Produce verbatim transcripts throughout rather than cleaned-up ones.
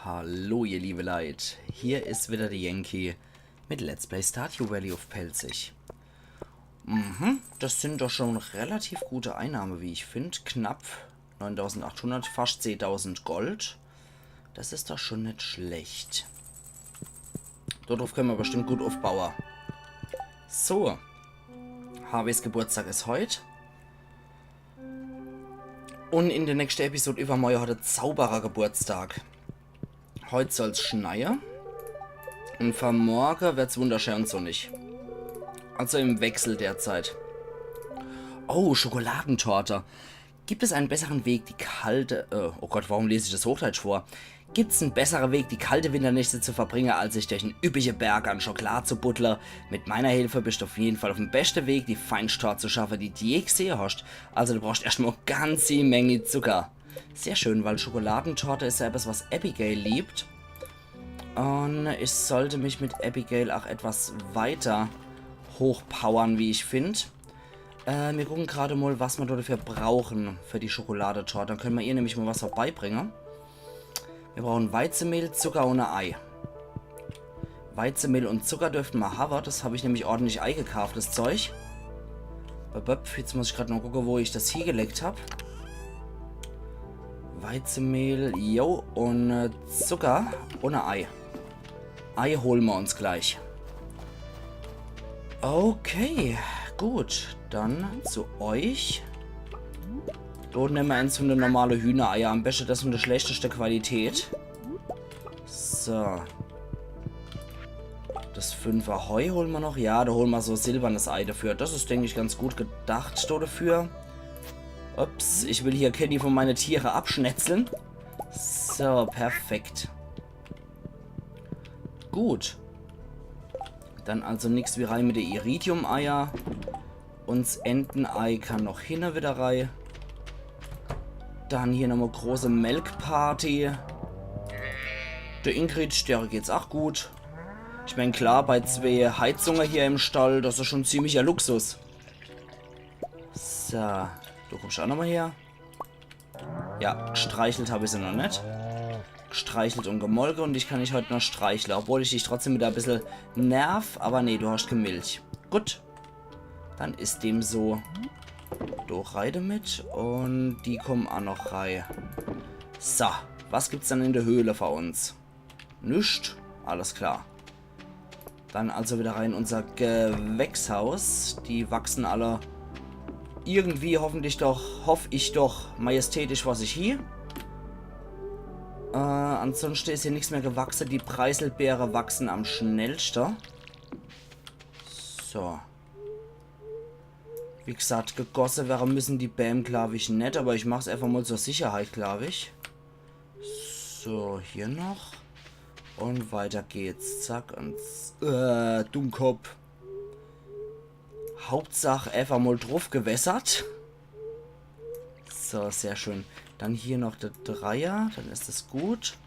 Hallo ihr liebe Leit, hier is wieder de Yankee mit Let's Play Stardew Valley uff Pälzisch. Mhm, das sin doch schon relativ gute Einnahme, wie ich find. Knapp neuntausendachthundert, fascht zehntausend Gold. Das is doch schon net schlecht. Dodruff könne mer bestimmt gut uffbaue. So, Harveys Geburtstag is heut. Un in de nächste Episode iwwermorje hat de Zauberer Geburtstag. Heut soll's schneie. Un fer morge werd's wunderschää un sonnig. Also im Wechsel derzeit. Oh, Schokoladentorte. Gibt es einen besseren Weg, die kalte, äh, oh Gott, warum lese ich das Hochdeutsch vor? Gibt's en bessere Weg, die kalte Winternächte zu verbringe, als sich durch en üppige Berg an Schokolad zu buddle? Mit meiner Hilfe bist du auf jeden Fall auf dem beste Weg, die feinst Torte zu schaffe, die du je gesehe hast. Also du brauchst erscht mol ganzi Menge Zucker. Sehr schön, weil Schokoladentorte is ja etwas, was Abigail liebt. Un ich sollte mich mit Abigail auch etwas weiter hochpowern, wie ich find. Äh, mir gucken grad mol, was mer do dafür brauchen, für die Schokoladetorte. Dann könne mer ihr nämlich mol was vorbeibringe. Mir brauchen Weizemehl, Zucker un e Ei. Weizemehl un Zucker dürfte mer hawwe. Das hab ich nämlich ordentlich eigekaaft, das Zeug. Babab, jetzt muss ich grad noch gucke, wo ich das hiegelegt hab. Weizemehl, jo, un äh, Zucker un e Ei. Ei hole mer uns gleich. Okay, gut. Dann zu euch. Do nemme mer ens von de normale Hühnereier. Am beschte das von de schlechteste Qualität. So. Das Fünfer Heu hole mer noch. Ja, do hole mer so e silbernes Ei dafür. Das is, denk ich, ganz gut gedacht do dafür. Ups, ich will hier kenni von meine Tiere abschnetzle. So, perfekt. Gut. Dann also nix wie rei mit de Iridium-Eier. Un s Entenei kann noch hinne wieder rei. Dann hier nochmol große Melkparty. De Ingrid, dere geht's ach gut. Ich mein, klar, bei zwee Heizunge hier im Stall, das is schon ziemlicher Luxus. So, du kommst ach nochmol her. Ja, gstreichelt hab ich se noch net. Gstreichelt un gemolke un dich kann ich heut noch streichle, obwohl ich dich trotzdem wieder e bissel nerv, aber nee, du hast kee Milch. Gut, dann is dem so. Do rei demit un die kommen ach noch rei. So, was gibt's dann in de Höhle fer uns? Nüscht. Alles klar. Dann also wieder rei in unser Gewächshaus. Die wachsen alle irgendwie, hoffentlich doch, hoff ich doch, majestätisch vor sich hie. Äh, ansonschte is hier nix mehr gewachse. Die Preiselbeere wachsen am schnellschte. So. Wie gesagt, gegosse werre müssen die Bääm, glaub ich, net, aber ich mach's einfach mol zur Sicherheit, glaub ich. So, hier noch. Un weiter geht's. Zack, un z-, äh, Dummkopp. Hauptsach einfach mol druff gewässert. So, sehr schön. Dann hier noch de Dreier, dann is es gut.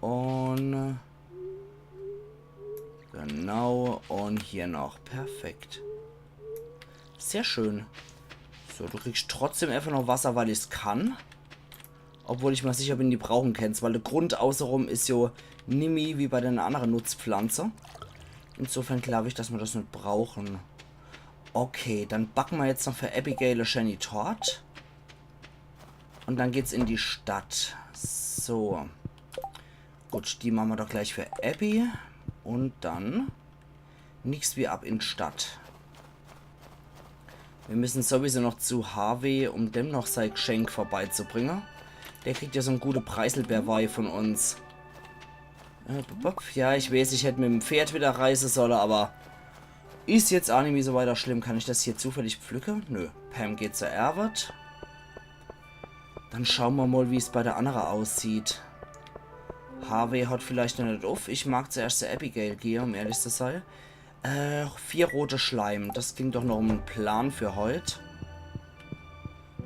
Un genau, un hier noch. Perfekt. Sehr schön. So, du kriegst trotzdem einfach noch Wasser, weil ich's kann. Obwohl ich mer sicher bin, die brauchen keens, weil de Grund außerum is jo nimmi wie bei de annere Nutzpflanze. Insofern glaub ich, dass mer das net brauchen. Okay, dann backe mer jetzt noch für Abigail e schäni Tort. Un dann geht's in die Stadt. So. Gut, die mache mer doch gleich für Abby. Un dann nix wie ab in Stadt. Mir müssen sowieso noch zu Harvey, um dem noch sei Gschenk vorbeizubringe. Der kriegt ja so en gute Preiselbeerweih von uns. Äh, bup, bup. Ja, ich weeß, ich hätt mit'm Pferd wieder reise solle, aber is jetzt ach nimmi so weiter schlimm. Kann ich das hier zufällig pflücke? Nö. Pam geht zur Erwet. Dann schaue mer mol, wie's bei de annere aussieht. Harvey hat vielleicht noch net uff. Ich mag zuerscht zu Abigail gehe, um ehrlich zu sei. Äh, vier rote Schleim. Das klingt doch noch en Plan für heut.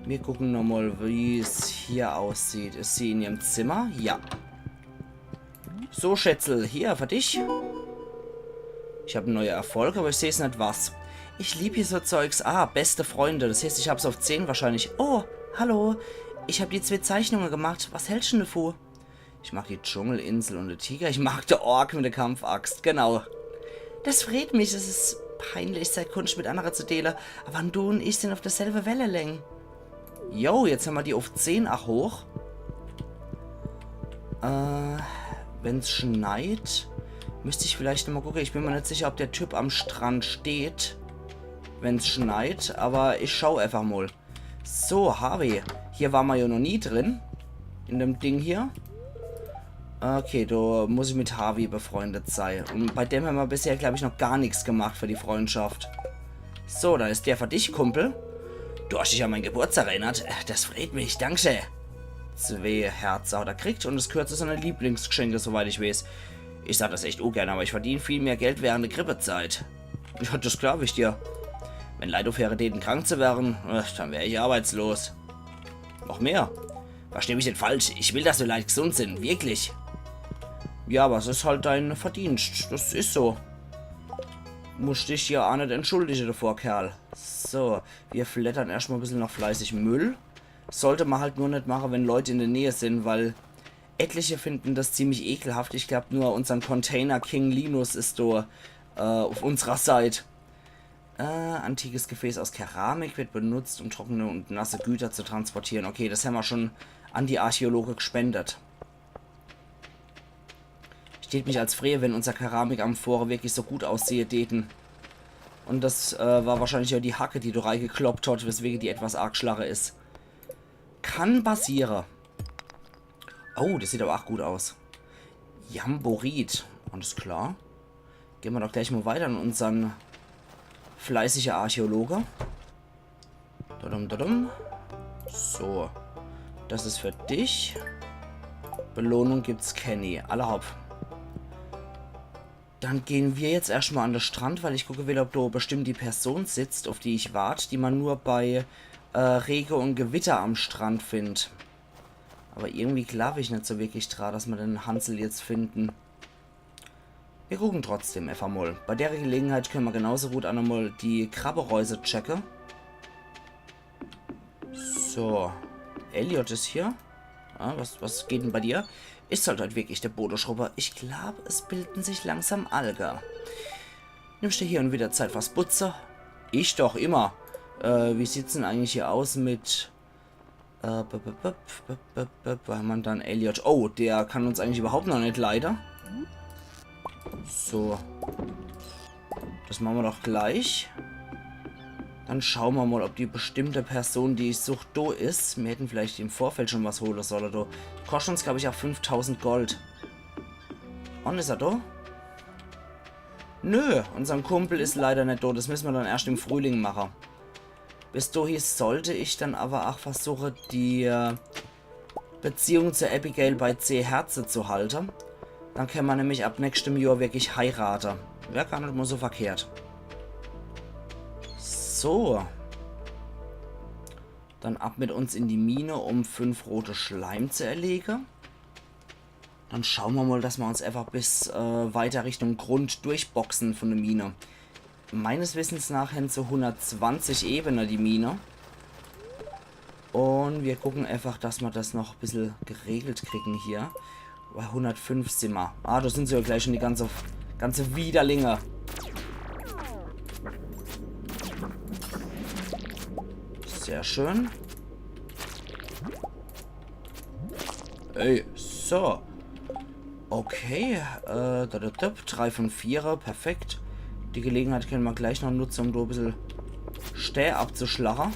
Mir gucken noch mol, wie's hier aussieht. Is sie in ihrem Zimmer? Ja. So, Schätzel, hier für dich. Ich hab en neue Erfolg, aber ich seh's net was. Ich lieb hier so Zeugs. Ah, beste Freunde. Das heißt, ich hab's auf zehn wahrscheinlich. Oh, hallo. Ich hab die zwee Zeichnunge gemacht. Was hältst du denn davon? Ich mag die Dschungelinsel un de Tiger. Ich mag de Ork mit de Kampfaxt. Genau. Das freet mich. Es is peinlich, sei Kunscht mit annere zu deele. Awwer du un ich sin uff derselwe Welleläng. Jo, jetzt hämmer die uff zehn ach hoch. Äh, wenn's schneit, müsst ich vielleicht nochmol gucke. Ich bin mer net sicher, ob der Typ am Strand steht, wenn's schneit, awwer ich schau einfach mol. So, Harvey. Hier war mer jo noch nie drin. In dem Ding hier. Okay, do muss ich mit Harvey befreundet sei. Un bei dem hämmer bisher, glaab ich, noch gar nix gemacht für die Freundschaft. So, dann is der für dich, Kumpel. Du hast dich an mein Geburtstag erinnert. Das freet mich, danke. Zwee Herze hat er kriegt un es gehört zu seine Lieblingsgeschenke, soweit ich weeß. Ich sag das echt ungern, awwer ich verdien viel mehr Geld während der Grippezeit. Ja, das glaab ich dir. Wenn Leit uffhöre däten, krank zu werre, äh, dann wär ich arbeitslos. Noch mehr. Versteh mich net falsch, ich will, dass die Leit gesund sin, wirklich. Ja, awwer es is halt dein Verdienst, das is so. Musst dich ja ach net entschuldige davor, Kerl. So, wir fleddern erschtmol e bissel noch fleißig Müll. Sollt mer halt nur net mache, wenn Leit in der Nähe sin, weil etliche finden das ziemlich ekelhaft. Ich glaab, nur unsern Container King Linus is do, äh, uff unserer Seit. Äh, antikes Gefäß aus Keramik wird benutzt, um trockene und nasse Güter zu transportieren. Okay, das hämmer schon an die Archäologe gespendet. Ich tät mich als freue, wenn unser Keramikamphoren wirklich so gut aussehe däten. Un das, äh, war wahrscheinlich jo die Hacke, die do reigekloppt hat, weswege die etwas arg schlacke is. Kann passiere. Oh, das sieht awwer ach gut aus. Jamborit. Alles klar. Gehn mer doch gleich mol weiter an unsern fleißige Archäologe. Dodum, dodum. So. Das is für dich. Belohnung gibt's kenni. Alla hopp. Dann gehn mer jetzt erschtmol an de Strand, weil ich gucke will, ob do bestimmt die Person sitzt, uff die ich wart, die mer nur bei, äh, Rege un Gewitter am Strand findt. Awwer irgendwie glaab ich net so wirklich dra, dass mer den Hansel jetzt finden. Mir gucken trotzdem efach mol. Bei der Gelegenheit könne mer genauso gut ach nochmol die Krabbereuse checke. So. Elliot is hier. Ah, was, was geht denn bei dir? Is halt heut wirklich de Bodeschrubber. Ich glaab, es bilden sich langsam Alge. Nimmst du hier un wieder Zeit fürs Putze? Ich doch immer. Äh, wie sieht's denn eigentlich hier aus mit Äh, b, b, b, wo hämmer dann Elliot? Oh, der kann uns eigentlich überhaupt noch net leide. So. Das mache mer doch gleich. Dann schaue mer mol, ob die bestimmte Person, die ich such, do is. Mir hätten vielleicht im Vorfeld schon was hole solle, do. Koscht uns, glaab ich, ach fünftausend Gold. Un is er do? Nö, unsern Kumpel is leider net do. Das müsse mer dann erscht im Frühling mache. Bis dohi sollt ich dann awwer ach versuche, die, äh, Beziehung zu Abigail bei zeh Herze zu halte. Dann könne mer nämlich ab nächschtem Johr wirklich heirate. Wär gar net mol so verkehrt. So. Dann ab mit uns in die Mine, um fünf rote Schleim zu erlege. Dann schaue mer mol, dass mer uns efach bis, äh, weiter Richtung Grund durchboxe vun de Mine. Meines Wissens nach hän se hundertzwanzig Ebene, die Mine. Un mir gucke efach, dass mer das noch e bissel geregelt kriege hier. Bei hundertfünf simmer. Ah, do sin se jo gleich schon, die ganze, ganze Widerlinge. Sehr schön. Ey, so. Okay, äh, da, da, da, drei vun vier, perfekt. Die Gelegenheit könne mer gleich noch nutze, um do e bissel Stää abzuschlache.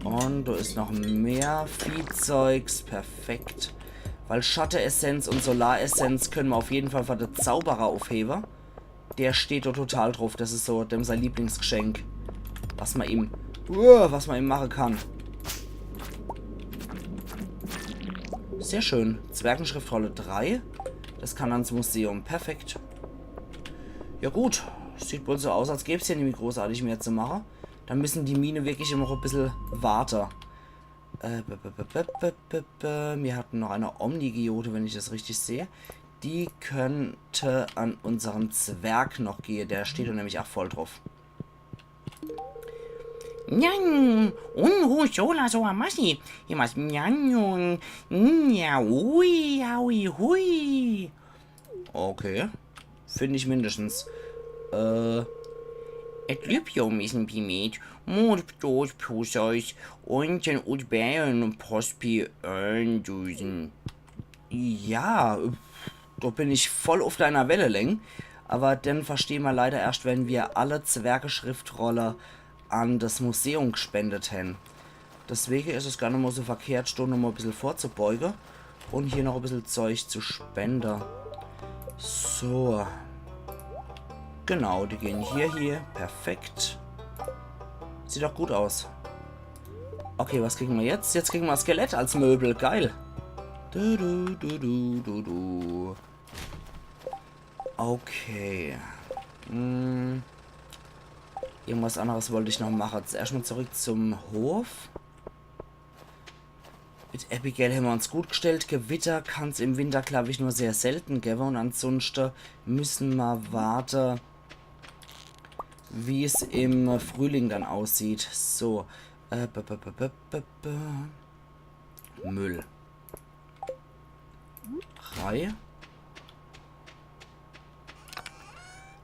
Un do is noch mehr Viehzeugs, perfekt. Weil Schatteessenz un Solaressenz könne mer uff jeden Fall für de Zauberer uffhewe. Der steht do total druff. Das is so dem sei Lieblingsgeschenk. Was mer ihm, uh, was mer ihm mache kann. Sehr schön. Zwergenschriftrolle drei. Das kann ans Museum. Perfekt. Ja gut. Sieht wohl so aus, als gäb's hier nimmi großartig mehr zu mache. Dann müssen die Mine wirklich immer noch e bissel warte. Äh, b, b, b, mir hatten noch eine Omni-Geode, wenn ich das richtig sehe. Die könnte an unseren Zwerg noch gehe. Der steht do nämlich ach voll druff. Nyan, un hu sola so amasi. Imas nyan, un, nya, ui, aui, hui. Okay. Find ich mindestens. Äh, et lüb jo missen Pimet, mut dos Puseus, un den Utbären un Pospi öndüsen. Ja, do bin ich voll uff deiner Welleläng. Aber den verstehn mer leider erscht, wenn mer alle Zwergeschriftrolle an das Museum gspendet hän. Deswege is es gar net mo so verkehrt, do noch mo e bissel vorzubeuge un hier noch e bissel Zeug zu spende. So. Genau, die gehn hier, hier. Perfekt. Sieht doch gut aus. Okay, was kriegen wir jetzt? Jetzt kriegen wir Skelett als Möbel. Geil. Du, du, du, du, du, du. Okay. Hm. Irgendwas anderes wollt ich noch mache. Zuerscht mo zurück zum Hof. Mit Abigail hämmer uns gut gstellt. Gewitter kann's im Winter, glaub ich, nur sehr selten gewwe. Un ansunschte müssen mer warte, wie's im Frühling dann aussieht. So. Äh, b, b, b, b, b, b. Müll. Rei.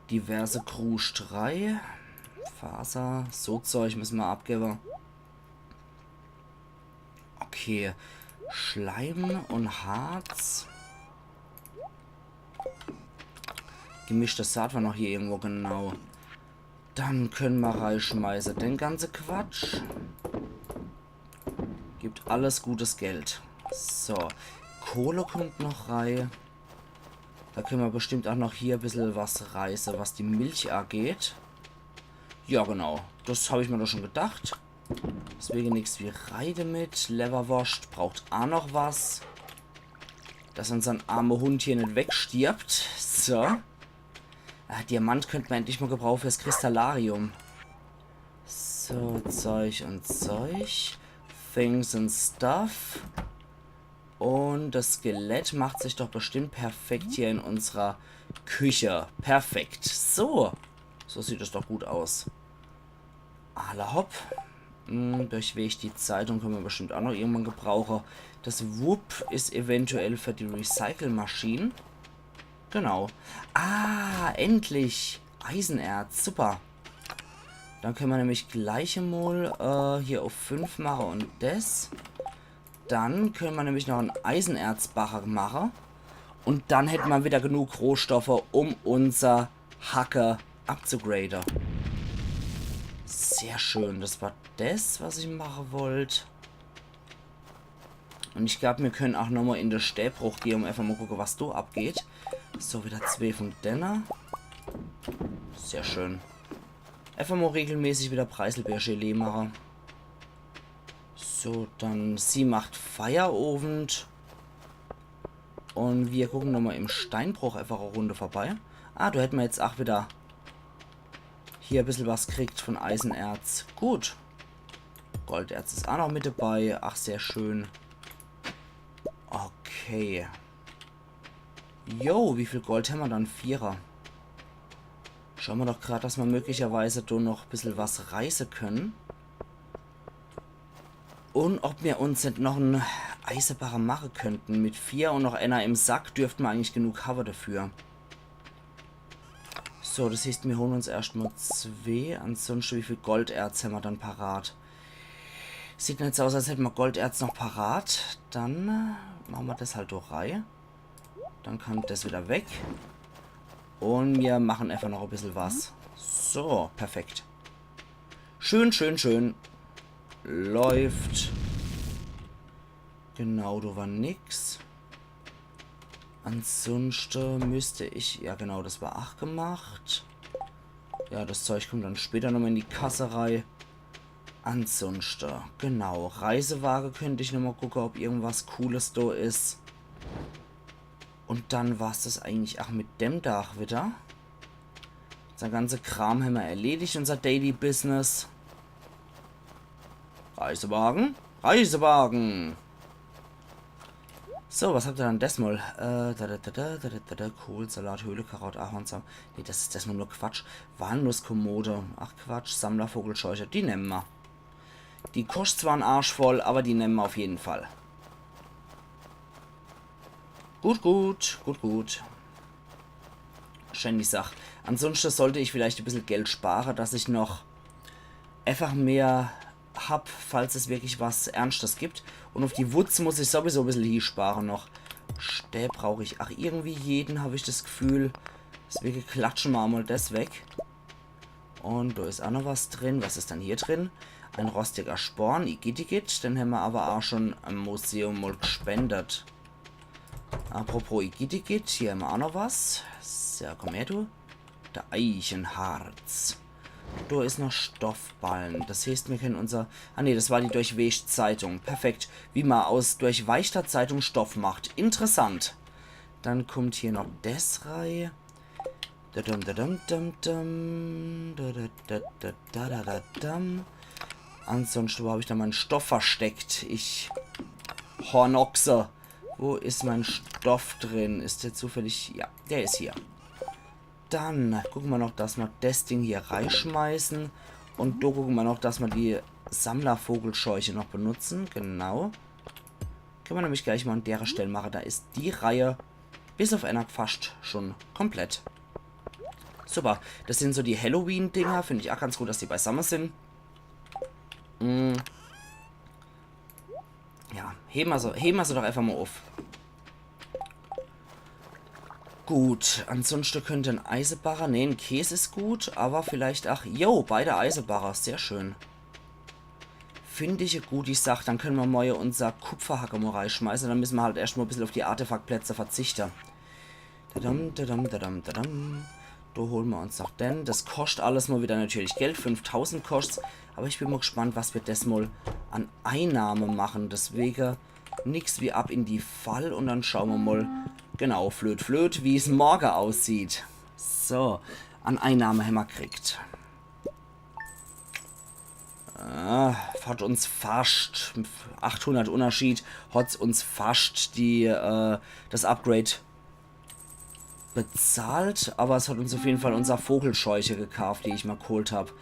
Diverse Kruscht rei. Faser, so Zeug müssen mer abgewwe. Okay. Schleim un Harz. Gemischtes Saat war noch hier irgendwo, genau. Dann können mer reischmeiße den ganze Quatsch. Gibt alles gutes Geld. So, Kohle kommt noch rei. Da können mer bestimmt auch noch hier e bissel was reiße, was die Milch ageht. Ja, genau. Das hab ich mer doch schon gedacht. Deswege nix wie rei demit. Lewwerworscht braucht a noch was. Dass unsern arme Hund hier net wegstirbt. So. Ah, Diamant könnt mer endlich mo gebrauche fürs Kristallarium. So, Zeug un Zeug. Things and stuff. Un das Skelett macht sich doch bestimmt perfekt hier in unserer Küche. Perfekt. So. So sieht es doch gut aus. Alla hopp. Hm, durch Weg die Zeitung können mer bestimmt auch noch irgendwann gebrauche. Das Wupp is eventuell für die Recycle-Maschine. Genau. Ah, endlich. Eisenerz. Super. Dann können mer nämlich gleich emol, äh, hier uff fünf mache un das. Dann können mer nämlich noch en Eisenerzbarre mache. Un dann hätt mer wieder genug Rohstoffe, um unser Hacke abzugrade. Sehr schön. Das war das, was ich mache wollt. Un ich glaub, mir können auch nochmal in de Stäbruch gehe, um einfach mal gucke, was do abgeht. So, wieder zwee von denne. Sehr schön. Einfach mal regelmäßig wieder Preiselbeergelee mache. So, dann sie macht Feierowend. Un mir gucken nochmal im Steinbruch einfach e Runde vorbei. Ah, do hätt mer jetzt auch wieder hier e bissel was kriegt von Eisenerz. Gut. Golderz is auch noch mit dabei. Ach, sehr schön. Okay. Jo, wie viel Gold hämmer dann? Vierer. Schaue mer doch grad, dass mer möglicherweise do noch e bissel was reiße können. Un ob mir uns net noch en Eisebarre mache könnten. Mit vier un noch einer im Sack dürfte mer eigentlich genug hawwe dafür. So, das heißt, mir holen uns erscht mal zwee. Ansonsten, wie viel Golderz hämmer dann parat? Sieht net so aus, als hätte mer Golderz noch parat. Dann, äh, mache mer das halt doch rei. Dann kann das wieder weg. Un mir machen einfach noch e bissel was. So, perfekt. Schön, schön, schön. Läuft. Genau, do war nix. Ansonsten müsste ich, ja genau, das war acht gemacht. Ja, das Zeug kommt dann später nochmal in die Kasse rei. Ansonsten, genau, Reisewage könnt ich nochmal gucke, ob irgendwas Cooles do is. Un dann war's das eigentlich auch mit dem Tag wieder. Unser ganze Kram hämmer erledigt, unser Daily Business. Reisewagen? Reisewagen! So, was habt ihr dann desmal? Äh, da, da, da, da, da, da, da, Kohlsalat, Höhle, Karotte, Ahornsamen. Nee, das is desmal nur Quatsch. Walnusskommode. Ach Quatsch, Sammlervogelscheuche. Die nemme mer. Die koscht zwar en Arsch voll, aber die nemme mer auf jeden Fall. Gut, gut, gut, gut. Schön die Sach. Ansonsten sollte ich vielleicht e bissel Geld spare, dass ich noch einfach mehr hab, falls es wirklich was Ernstes gibt. Und auf die Wutz muss ich sowieso e bissel hie spare noch. Stäb brauch ich ach irgendwie jeden, hab ich das Gefühl. Deswege klatsche mer emol das weg. Und do is ach noch was drin. Was is dann hier drin? Ein rostiger Sporn, igitt, igitt. Den hämmer aber ach schon am Museum mol gspendet. Apropos igitt, igitt, hier hämmer ach noch was. So, komm her, du. Der Eichenharz. Do is noch Stoffballen. Das heeßt, mir kennen unser... Ah nee, das war die durchweichter Zeitung. Perfekt. Wie ma aus durchweichter Zeitung Stoff macht. Interessant. Dann kommt hier noch des rei. Dadam, dadam, dam, dam. Da, da, da, da, da, da, da, dam. Ansonsten, wo hab ich da meinen Stoff versteckt? Ich Hornochse. Wo is mein Stoff drin? Is der zufällig? Ja, der is hier. Dann gucke mer noch, dass mer des Ding hier reischmeißen. Und do gucke mer noch, dass mer die Sammlervogelscheuche noch benutzen. Genau. Kenne mer nämlich gleich mol an dere Stell mache. Da is die Reihe bis auf einer fascht schon komplett. Super. Das sind so die Halloween-Dinger. Find ich ach ganz gut, dass die beisamme sind. Mm. Ja, hewe mer se, hewe mer se doch einfach mol auf. Gut, ansonsten könnte en Eisebarre, nee, en Käs is gut, aber vielleicht ach, jo, beide Eisebarre, sehr schön. Find ich e gute Sach, dann kenne mer mol unser Kupferhacke mol reischmeiße, dann müsse mer halt erscht mol e bissel auf die Artefaktplätze verzichte. Dadam, dadam, dadam, dadam. Do hole mer uns noch den. Das koscht alles mol wieder natürlich Geld. Fünftausend koscht's. Aber ich bin mol gespannt, was mir des mol an Einnahme machen. Deswege nix wie ab in die Fall und dann schaue mer mol, genau, flöt, flöt, wie's morge aussieht. So, an Einnahme hämmer kriegt. Äh, hat uns fascht, achthundert Unterschied, hat's uns fascht die, äh, das Upgrade bezahlt, aber es hat uns auf jeden Fall unser Vogelscheuche gekauft, die ich mer geholt hab.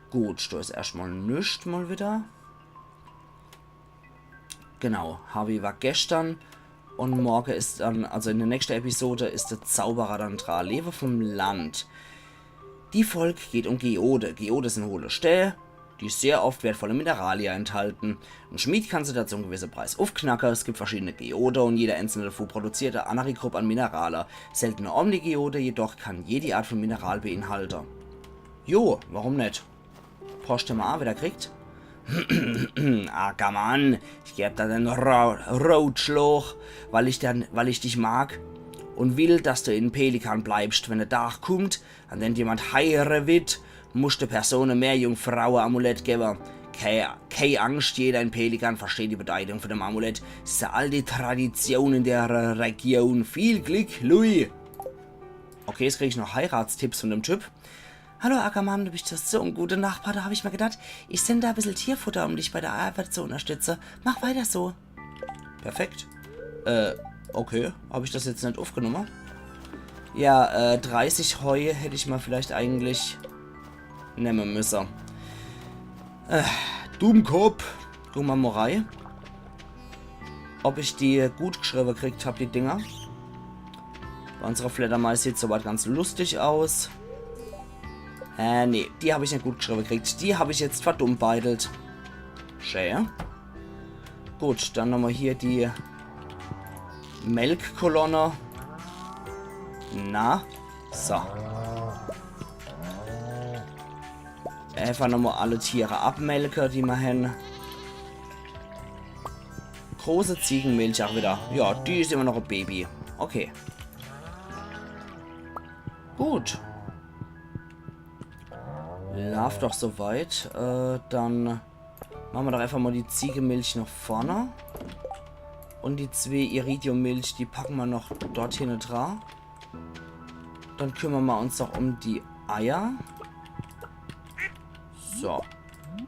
Gut, do is erscht mol nix mol wieder. Genau, Harvey war gestern und morge is dann, also in der nächsten Episode, is der Zauberer dann dra. Lewe vom Land. Die Folg geht um Geode. Geode sin hohle Stäbe, die sehr oft wertvolle Mineralie enthalten. En Schmied kann se dann zum gewisse Preis uffknacke. Es gibt verschiedene Geode und jeder einzelne davon produziert e annere Grupp an Minerale. Seltene Omnigeode jedoch kann jede Art von Mineral beinhalte. Jo, warum net? Poscht hämmer ach wieder kriegt. Ackermann, ich geb dir den Ra Rotschlag, weil ich, dann, weil ich dich mag und will, dass du in Pelikan bleibst. Wenn der Tag kummt, an dem jemand heirate wird, muscht de Person e Meerjungfraue-Amulett gewe. Kei, kei Angst, jeder in Pelikan versteht die Bedeutung von dem Amulett. Es is e alte Tradition in der Region. Viel Glück, Louis! Okay, jetzt krieg ich noch Heiratstipps von dem Typ. Hallo Ackermann, du bist ja so en guter Nachbar, da hab ich mir gedacht, ich send da e bissel Tierfutter, um dich bei der Arbeit zu unterstütze. Mach weiter so. Perfekt. Äh, okay. Hab ich das jetzt net uffgenumme? Ja, äh, dreißig Heu hätt ich mol vielleicht eigentlich nemme müsse. Äh, Dummkopp. Gucke mer mol rei, ob ich die gut gschriwwe kriegt hab, die Dinger. Bei unserer Fledermaus sieht's soweit ganz lustig aus. Äh, nee, die hab ich net gut gschriwwe kriegt. Die hab ich jetzt verdummbeidelt. Schä. Gut, dann nochmol hier die Melkkolonne. Na, so. Einfach nochmol alle Tiere abmelke, die mer hen. Große Ziegenmilch ach wieder. Ja, die is immer noch e Baby. Okay. Gut. Laaft doch soweit. Äh, dann mache mer doch einfach mol die Ziegemilch noch vorne. Und die zwee Iridiummilch, die packe mer noch dort hinne dra. Dann kümmere mer uns noch um die Eier. So.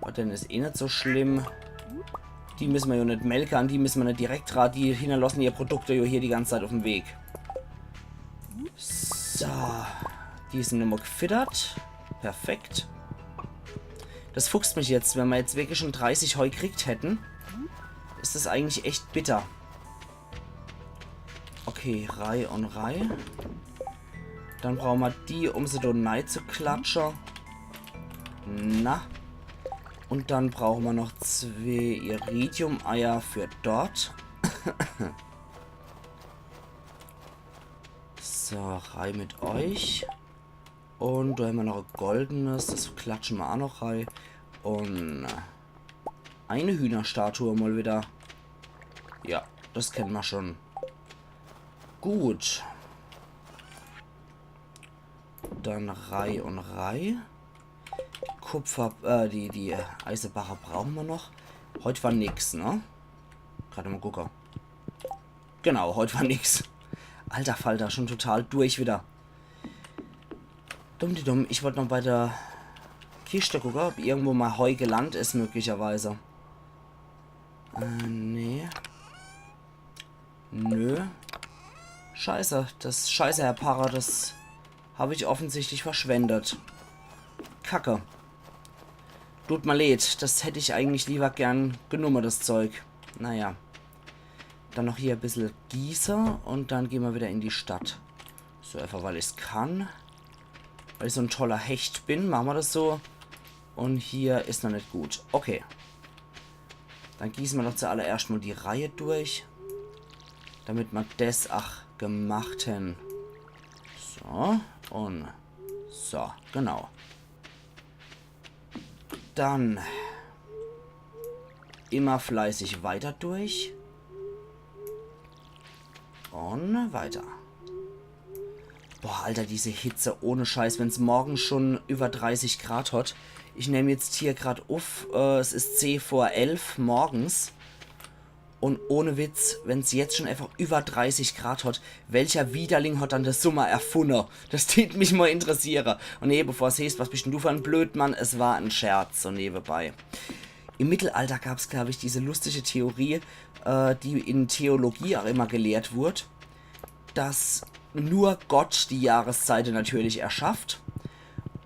Aber dann is eh net so schlimm. Die müsse mer jo net melke, an die müsse mer net direkt dra. Die hinnerlosse ihr Produkte jo hier die ganze Zeit uffm Weg. So. Die sin nochmol gfittert. Perfekt. Das fuchst mich jetzt. Wenn mer jetzt wirklich schon dreißig Heu kriegt hätten, is das eigentlich echt bitter. Okay, Reih un Reih. Dann brauche mer die, um se do nei zu klatsche. Na. Un dann brauche mer noch zwee Iridium-Eier für dort. So, rei mit euch. Un do hämmer noch e goldenes, das klatsche mer aa noch rei. Un eine Hühnerstatue mal wieder. Ja, das kenne mer schon. Gut. Dann rei un rei. Kupfer, äh, die, die Eisebarre brauche mer noch. Heut war nix, ne? Grad mal gucke. Genau, heut war nix. Alter Falter, schon total durch wieder. Dumm die dumm, ich wollt noch bei der Kischt gucke, ob irgendwo mal Heu gelandt is, möglicherweise. Äh, nee. Nö. Scheiße, das Scheiße, Herr Parre, das hab ich offensichtlich verschwendet. Kacke. Tut mer leed, das hätt ich eigentlich lieber gern genumme, das Zeug. Naja. Dann noch hier e bissel gieße un dann gehn mer wieder in die Stadt. So, einfach weil ich's kann. Weil ich so en toller Hecht bin, mache mer das so. Un hier is noch net gut. Okay. Dann gieße mer doch zuallererscht mal die Reih durch. Damit mer das aa gemacht hän. So, un so, genau. Dann immer fleißig weiter durch. Un weiter. Boah, Alter, diese Hitze, ohne Scheiß, wenn's morgens schon über dreißig Grad hat. Ich nehm jetzt hier grad uff, äh, es is zeh vor elf morgens. Un ohne Witz, wenn's jetzt schon einfach über dreißig Grad hat, welcher Widerling hat dann de Summer erfunne? Das tät mich mal interessiere. Un nee, bevor's heeßt, was bist denn du für en Blödmann? Es war en Scherz, so nebenbei. Im Mittelalter gab's, glaub ich, diese lustige Theorie, äh, die in Theologie auch immer gelehrt wurd, dass nur Gott die Jahreszeite natürlich erschafft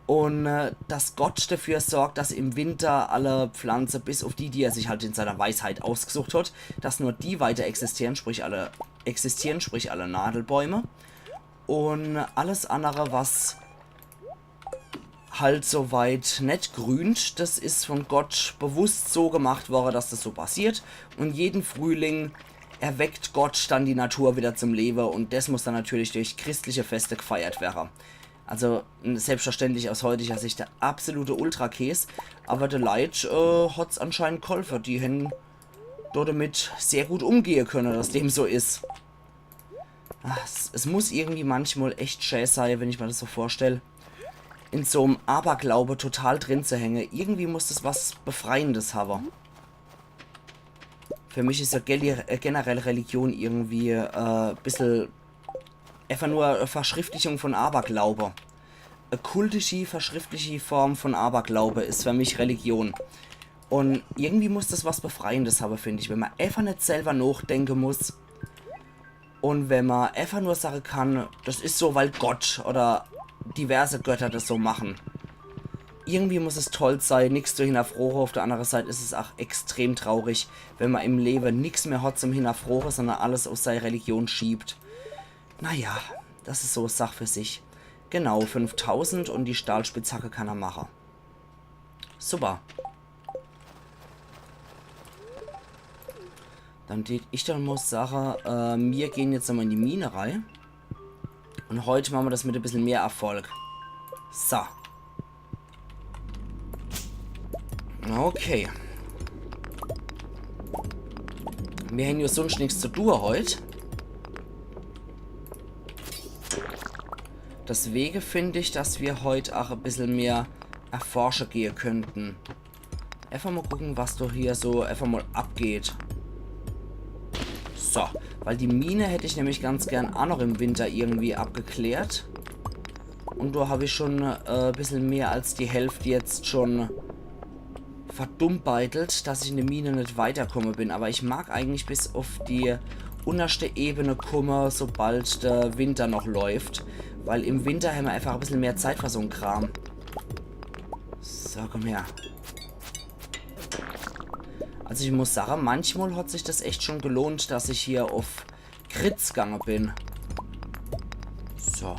un, äh, dass Gott dafür sorgt, dass im Winter alle Pflanze, bis auf die, die er sich halt in seiner Weisheit ausgesucht hat, dass nur die weiter existieren, sprich alle existieren, sprich alle Nadelbäume. Un alles andere, was halt so weit net grünt, das is von Gott bewusst so gemacht worre, dass das so passiert. Un jeden Frühling erweckt Gott dann die Natur wieder zum Lewe un das muss dann natürlich durch christliche Feste gefeiert werre. Also, n-, selbstverständlich aus heutiger Sicht der absolute Ultrakäs, aber de Leit, äh, hat's anscheinend geholfe. Die hän dodemit sehr gut umgehe könne, dass dem so is. Ah, es, es muss irgendwie manchmal echt schä sei, wenn ich mir das so vorstell, in so'm Aberglaube total drin zu hänge. Irgendwie muss das was Befreiendes habe. Für mich is ja gel-, äh, generell Religion irgendwie, äh, bissel einfach nur e Verschriftlichung von Aberglaube. E kultische, verschriftliche Form von Aberglaube is für mich Religion. Un irgendwie muss das was Befreiendes habe, find ich, wenn man einfach net selber nochdenke muss. Un wenn man einfach nur sage kann, das is so, weil Gott oder diverse Götter das so machen. Irgendwie muss es toll sei, nix zu hinterfroche. Auf der andere Seit is es auch extrem traurig, wenn man im Lewe nix mehr hat zum Hinterfroche, sondern alles auf sei Religion schiebt. Naja, das is so e Sach für sich. Genau, fünftausend un die Stahlspitzhacke kann er mache. Super. Dann tät ich dann mal sage, äh, mir gehn jetzt nochmal in die Mine rei. Un heut mache mer das mit e bissel mehr Erfolg. So. Okay. Mir hän jo sunsch nix zu tue heut. Deswege find ich, dass mir heut auch e bissel mehr erforsche gehe könnten. Einfach mal gucken, was do hier so einfach mal abgeht. So, weil die Mine hätt ich nämlich ganz gern auch noch im Winter irgendwie abgeklärt. Un do hab ich schon, äh, e bissel mehr als die Hälft jetzt schon verdummbeitelt, dass ich in de Mine net weiterkomme bin. Aber ich mag eigentlich bis auf die unnerschte Ebene komme, sobald de Winter noch läuft. Weil im Winter hämmer einfach e bissel mehr Zeit für so'n Kram. So, komm her. Also ich muss sage, manchmal hat sich das echt schon gelohnt, dass ich hier auf Crits gange bin. So.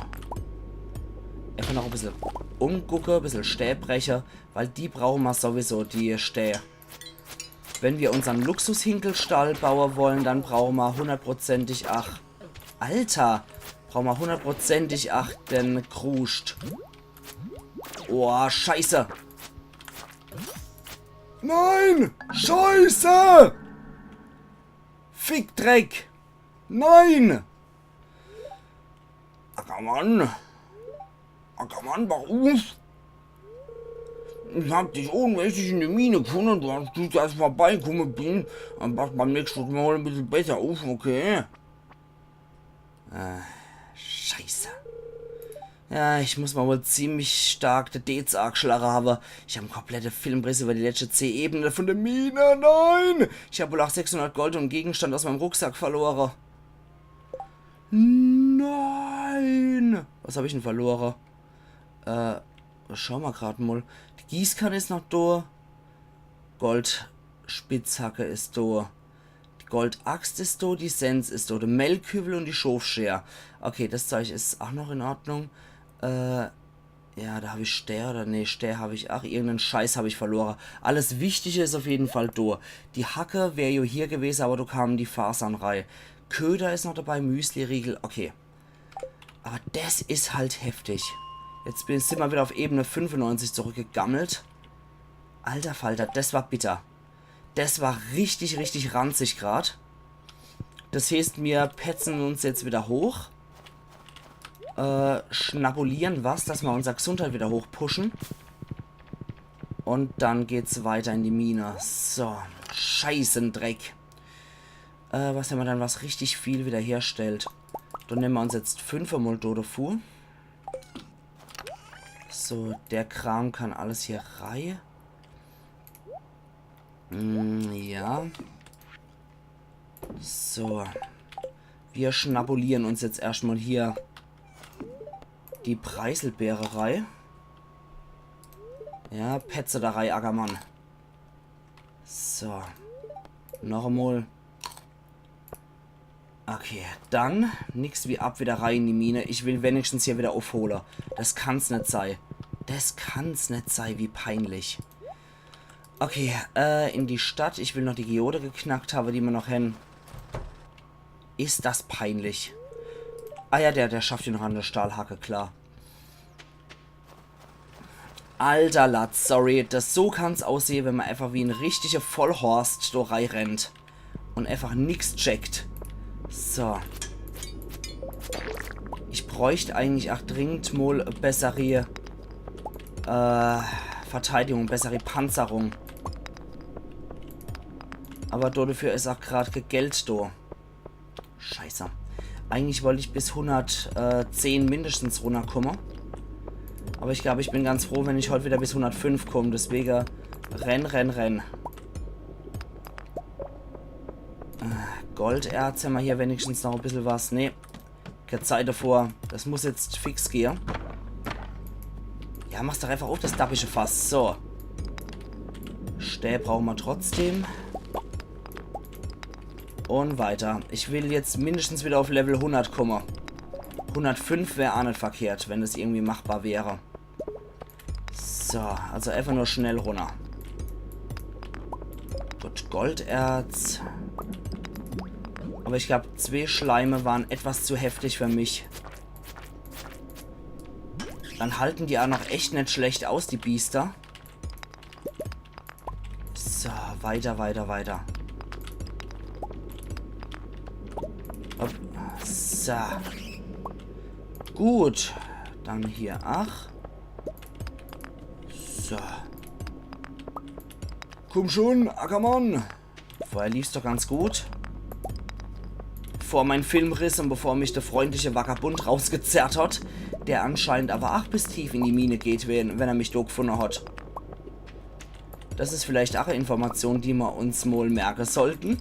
Einfach noch e bissel umgucke, e bissel Stää breche, weil die brauche ma sowieso, die Stää. Wenn wir unsern Luxushinkelstall baue wollen, dann brauche ma hundertprozentig, ach, Alter, brauche ma hundertprozentig, ach, den Kruscht. Oh, Scheiße. Nein! Scheiße! Fickdreck! Nein! Ackermann! Ackermann, wach uff! Ich hab dich ohnmächtig in de Mine gefunne, du hast dich, dass ich vorbeikomme bin. Dann pass beim nächschte Mal e bissel besser uff, okay? Äh, Scheiße. Ja, ich muss ma wohl ziemlich stark de Deez aagschlage hawe. Ich hab en komplette Filmriss über die letschte zeh Ebene von de Mine. Nein! Ich hab wohl ach sechshundert Gold und Gegenstand aus meinem Rucksack verlore. Nein! Was hab ich denn verlore? Äh, schau ma grad mal. Die Gießkanne is noch do. Goldspitzhacke is do. Die Goldaxt is do, die Sens is do, de Melkküwwel und die Schofscher. Okay, das Zeug is ach noch in Ordnung. Äh, ja, da hab ich Stää oder, nee, Stää hab ich, ach, irgenden Scheiß hab ich verlore. Alles Wichtige is auf jeden Fall do. Die Hacke wär jo hier gewese, aber do kamen die Fasern rei. Köder is noch dabei, Müsliriegel, okay. Aber das is halt heftig. Jetzt bin, sin ma wieder auf Ebene fünfundneunzig zurückgegammelt. Alter Falter, das war bitter. Das war richtig, richtig ranzig grad. Das heeßt, mir petzen uns jetzt wieder hoch. Äh, schnabulieren was, dass ma unser Gesundheit wieder hochpushen. Und dann geht's weiter in die Mine. So, Scheißendreck. Äh, was, wenn ma dann was richtig viel wieder herstellt. Dann nemme ma uns jetzt fünf mal do devu. So, der Kram kann alles hier rei. Mm, ja. So. Wir schnabulieren uns jetzt erscht mal hier die Preiselbeere rei. Ja, petze da rei, Ackermann. So. Noch mal. Okay, dann nix wie ab wieder rei in die Mine. Ich will wenigstens hier wieder uffhole. Das kann's net sei. Das kann's net sei, wie peinlich. Okay, äh, in die Stadt. Ich will noch die Geode geknackt hawe, die ma noch hen. Is das peinlich. Ah ja, der, der schafft hier noch an der Stahlhacke, klar. Alter Latz, sorry. Das, so kann's aussehe, wenn ma einfach wie en richtige Vollhorst do rei rennt. Und einfach nix checkt. So. Ich bräucht eigentlich ach dringend mal bessere, äh, Verteidigung, bessere Panzerung. Aber do dafür is ach grad kee Geld do. Scheiße. Eigentlich wollt ich bis hundertzehn mindestens runnerkomme. Aber ich glaub, ich bin ganz froh, wenn ich heut wieder bis hundertfünf komm. Deswege renn, renn, renn. Äh, Golderz hämmer hier wenigstens noch e bissel was. Nee. Kee Zeit davor. Das muss jetzt fix gehe. Ja, mach's doch einfach uff, das dappische Fass. So. Stää brauche ma trotzdem. Und weiter. Ich will jetzt mindestens wieder auf Level hundert komme. Hundertfünf wär ach net verkehrt, wenn das irgendwie machbar wäre. So, also einfach nur schnell runner. Gut, Golderz. Aber ich glaub, zwee Schleime waren etwas zu heftig für mich. Dann halten die ach noch echt net schlecht aus, die Biester. So, weiter, weiter, weiter. Hopp. So. Gut. Dann hier, ach. So. Komm schon, Ackermann. Vorher lief's doch ganz gut. Vor mein Filmriss und bevor mich der freundliche Vagabund rausgezerrt hat, der anscheinend aber ach bis tief in die Mine geht, wenn, wenn er mich do gefunne hat. Das is vielleicht ach e Information, die ma uns mol merke sollten.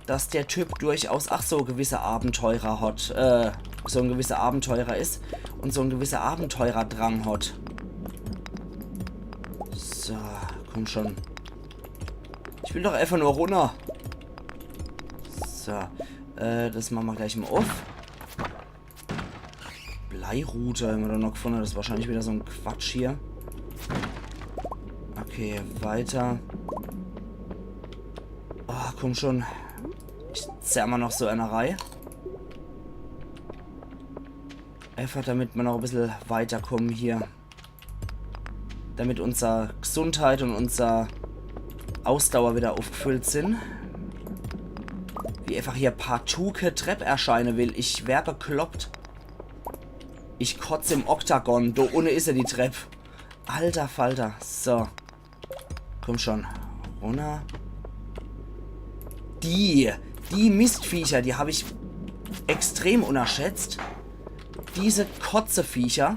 Dass der Typ durchaus ach so gewisse Abenteurer hat, äh, so en gewisser Abenteurer is und so en gewisser Abenteurerdrang hat. So, komm schon. Ich Ich will doch einfach nur runner. So, äh, das mache mer gleich mol uff. Bleirute hämmer do noch gefunne. Das is wahrscheinlich wieder so en Quatsch hier. Okay, weiter. Ah, komm schon. Ich zerr mol noch so ääner rei. Einfach damit mer noch e bissel weiterkommen hier. Damit unser Gesundheit un unser Ausdauer wieder uffgefüllt sin. Wie einfach hier partout kä Trepp erscheine will. Ich wer bekloppt. Ich kotz im Oktagon. Do unne is er, die Trepp. Alter Falter. So. Komm schon. Runner. Die, die Mistviecher, die hab ich extrem unnerschätzt. Diese Kotzeviecher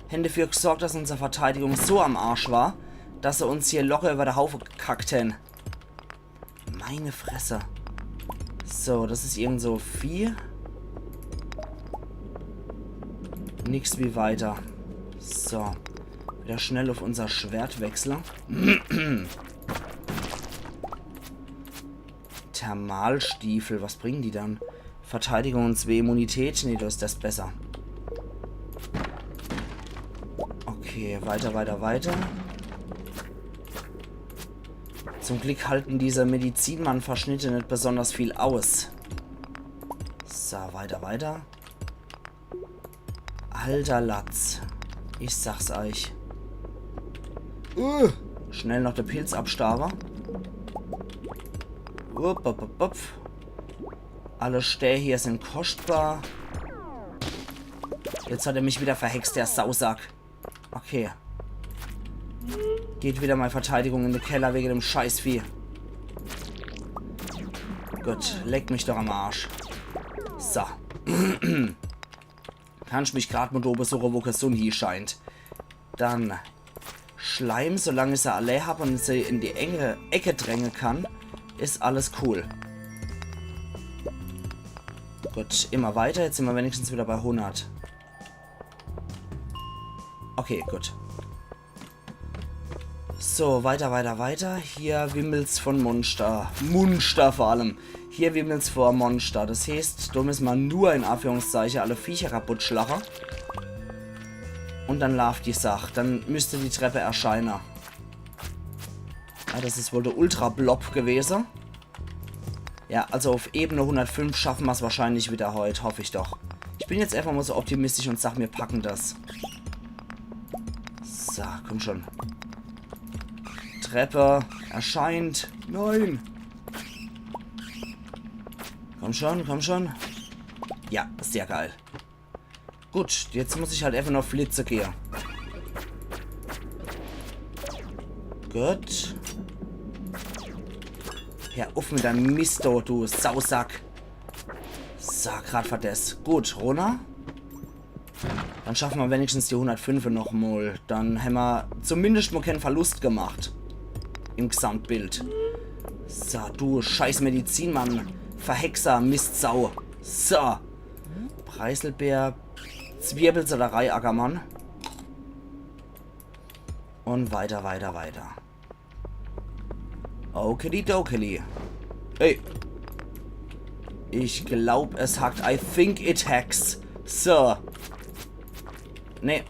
hän dafür gesorgt, dass unser Verteidigung so am Arsch war, dass se uns hier locker über de Haufe gekackt hän. Meine Fresse. So, das is irgend so Vieh. Nix wie weiter. So. Wieder schnell uff unser Schwert wechsle. Thermalstiefel, was bringen die dann? Verteidigung un zwee Immunität? Nee, do is das besser. Okay, weiter, weiter, weiter. Zum Glick halten diese Medizinmann-Verschnitte net besonders viel aus. So, weiter, weiter. Alter Latz. Ich sag's eich. Uh, schnell noch de Pilz abstaawe. Upp, upp, upp, upp. Alle Stää hier sin kostbar. Jetzt hat er mich wieder verhext, der Sausack. Okay. Geht wieder mei Verteidigung in de Keller wege dem Scheißvieh. Gut, leck mich doch am Arsch. So. Kann ich mich grad mol do besuche, wo kä Sunn hie scheint. Dann Schleim, solang ich se allee hab un se in die enge Ecke dränge kann, is alles cool. Gut, immer weiter. Jetzt sin mer wenigstens wieder bei hundert. Okay, gut. So, weiter, weiter, weiter. Hier wimmelt's von Monster. Monster vor allem. Hier wimmelt's vor Monster. Das heeßt, do misse mer nur in Anführungszeiche alle Viecher kaputt schlache. Un dann laaft die Sach. Dann müsst die Treppe erscheine. Ah, das is wohl de Ultra-Blob gewese. Ja, also uff Ebene hundertfünf schaffe mer's wahrscheinlich wieder heut, hoff ich doch. Ich bin jetzt einfach mol so optimistisch un sag, mir packen das. So, komm schon. Treppe erscheint. Nein. Komm schon, komm schon. Ja, sehr geil. Gut, jetzt muss ich halt einfach nur flitze gehe. Gut. Hör uff mit deinem Mist do, du Sausack. So, grad verdes. Gut, runner. Dann schaffe mer wenigstens die hundertfünfe noch mol. Dann hämmer zumindest mol kän Verlust gemacht. Im Gesamtbild. So, du scheiß Medizinmann. Verhexer, Mistsau. So. Preiselbeer. Zwirbelsalerei, Ackermann. Un weiter, weiter, weiter. Okeli dokeli. Hey. Ich glaub, es hackt. I think it hacks. So. Nee.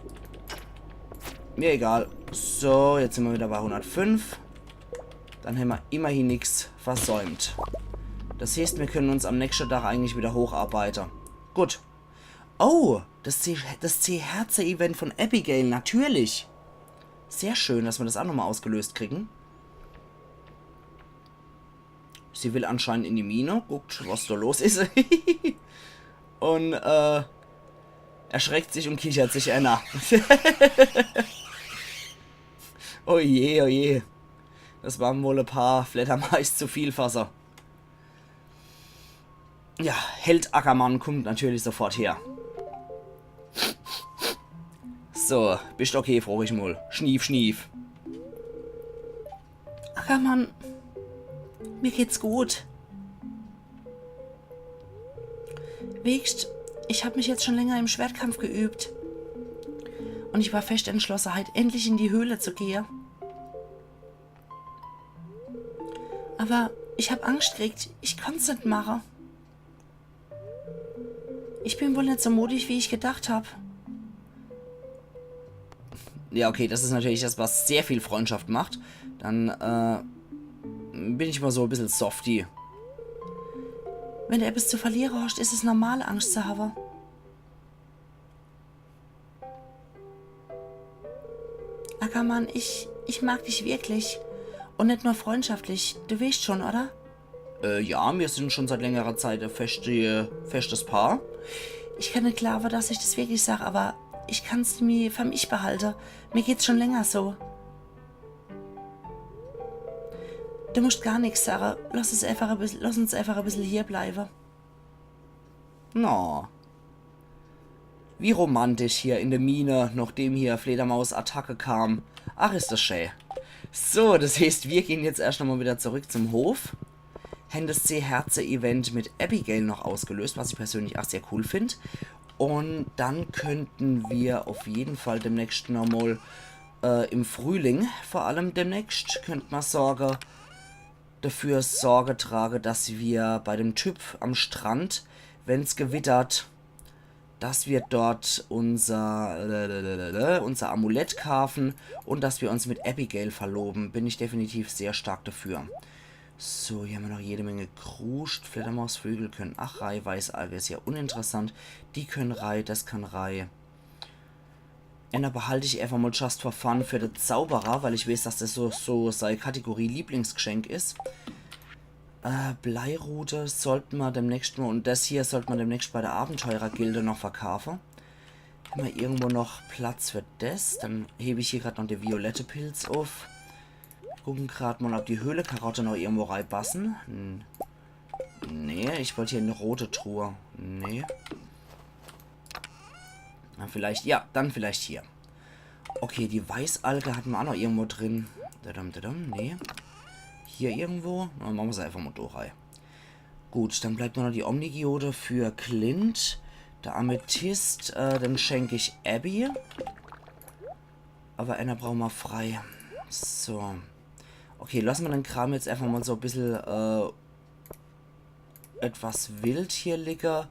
Mir egal. So, jetzt sin mer wieder bei hundertfünf. Dann hämmer immerhin nix versäumt. Das heeßt, mir kenne uns am nächschte Tag eigentlich wieder hocharbeite. Gut. Oh, das C-, das C-Herze-Event von Abigail, natürlich. Sehr schön, dass mer das aa nochmol ausgelöst kriegen. Sie will anscheinend in die Mine. Guckt, was do los is. Un, äh, erschreckt sich un kichert sich enner. Oh je, oh je. Das waren wohl e paar Fledermaus zu viel Fasser. Ja, Held Ackermann kommt natürlich sofort her. So, bist okay, frog ich mol. Schnief, schnief. Ackermann, mir geht's gut. Weescht, ich hab mich jetzt schon länger im Schwertkampf geübt. Und ich war fest entschlossen, heit endlich in die Höhle zu gehe. Awwer ich hab Angscht gekriegt. Ich konnt's net mache. Ich bin wohl net so mutig, wie ich gedacht hab. Ja, okay, das is natürlich das, was sehr viel Freundschaft macht. Dann, äh, bin ich mol so e bissel softy. Wenn du ebbes zu verliere hoscht, is es normal, Angscht zu hawwe. Ackermann, ich, ich mag dich wirklich. Un net nur freundschaftlich. Du weescht schon, oder? Äh, ja, mir sin schon seit längerer Zeit e feschte, feschtes Paar. Ich kann net glaawe, dass ich das wirklich sag, awwer ich kann's mir für mich behalte. Mir geht's schon länger so. Du muscht gar nix sage. Lass es einfach e bissel, lass uns einfach e bissel hier bleiwe. Na. Wie romantisch hier in de Mine, nochdem hier Fledermaus-Attacke kam. Ach, is das schä. So, das heeßt, mir gehn jetzt erscht nochmol widder zurück zum Hof. Hän das C-Herze-Event mit Abigail noch ausgelöst, was ich persönlich ach sehr cool find. Un dann könnten mir uff jeden Fall demnächscht nochmol, äh, im Frühling vor allem demnächscht, könnt ma sage, dafür Sorge trage, dass mir bei dem Typ am Strand, wenn's gewittert, dass mir dort unser, äh, unser Amulett kaafe un dass mir uns mit Abigail verlobe, bin ich definitiv sehr stark dafür. So, hier hän ma noch jede Menge Kruscht. Fledermausflügel könne ach rei, Weißalge is ja uninteressant. Die könne rei, das kann rei. Enner behalt ich einfach mol just for fun für de Zauberer, weil ich weeß, dass das so, so sei Kategorie Lieblingsgeschenk is. Äh, Bleirute sollt ma demnächscht mol, un das hier sollt ma demnächscht bei de Abenteurergilde noch verkaafe. Hän ma irgendwo noch Platz für das? Dann heb ich hier grad noch de violette Pilz uff. Gucke grad mol, ob die Höhlekarotte noch irgendwo reibasse. Hm. Nee, ich wollt hier e rote Truhe. Nee. Na, vielleicht, ja, dann vielleicht hier. Okay, die Weißalge hatte ma ach noch irgendwo drin. Dadam, dadam, nee. Hier irgendwo? Na, mache ma se einfach mol do rei. Gut, dann bleibt nur noch die Omnigeode für Clint. De Amethyst, äh, den schenk ich Abby. Awwer enner brauche ma frei. So. Okay, lasse ma den Kram jetzt einfach mol so e bissel, äh, etwas wild hier ligge.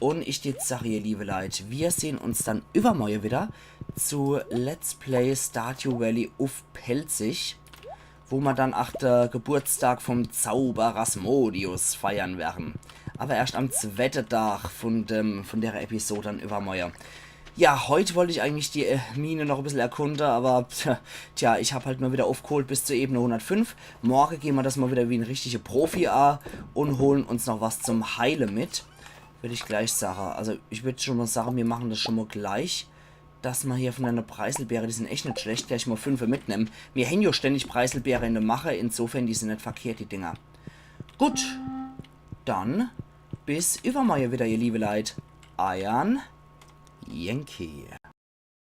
Un ich dät sage, ihr liewe Leit, mir sehn uns dann iwwermorje widder zu Let's Play Stardew Valley uff Pälzisch, wo ma dann ach de Geburtstag vom Zauberer Rasmodius feiere werre. Awwer erscht am zwette Dag von dem, von dere Episode dann iwwermorje. Ja, heut wollt ich eigentlich die, äh, Mine noch e bissel erkunde, awwer, tja, tja, ich hab halt nur widder uffgeholt bis zur Ebene hundertfünf. Morje gehn ma das mol widder wie en richtige Profi a un holen uns noch was zum Heile mit. Würd ich gleich sage. Also, ich würd schon mol sage, mir mache das schon mol gleich, dass ma hier von dene Preiselbeere, die sin echt net schlecht, gleich mol fünfe mitnemme. Mir hän jo ständig Preiselbeere in de Mache, insofern, die sin net verkehrt, die Dinger. Gut, dann bis iwwermorje widder, ihr liewe Leit. Eiern Yankee.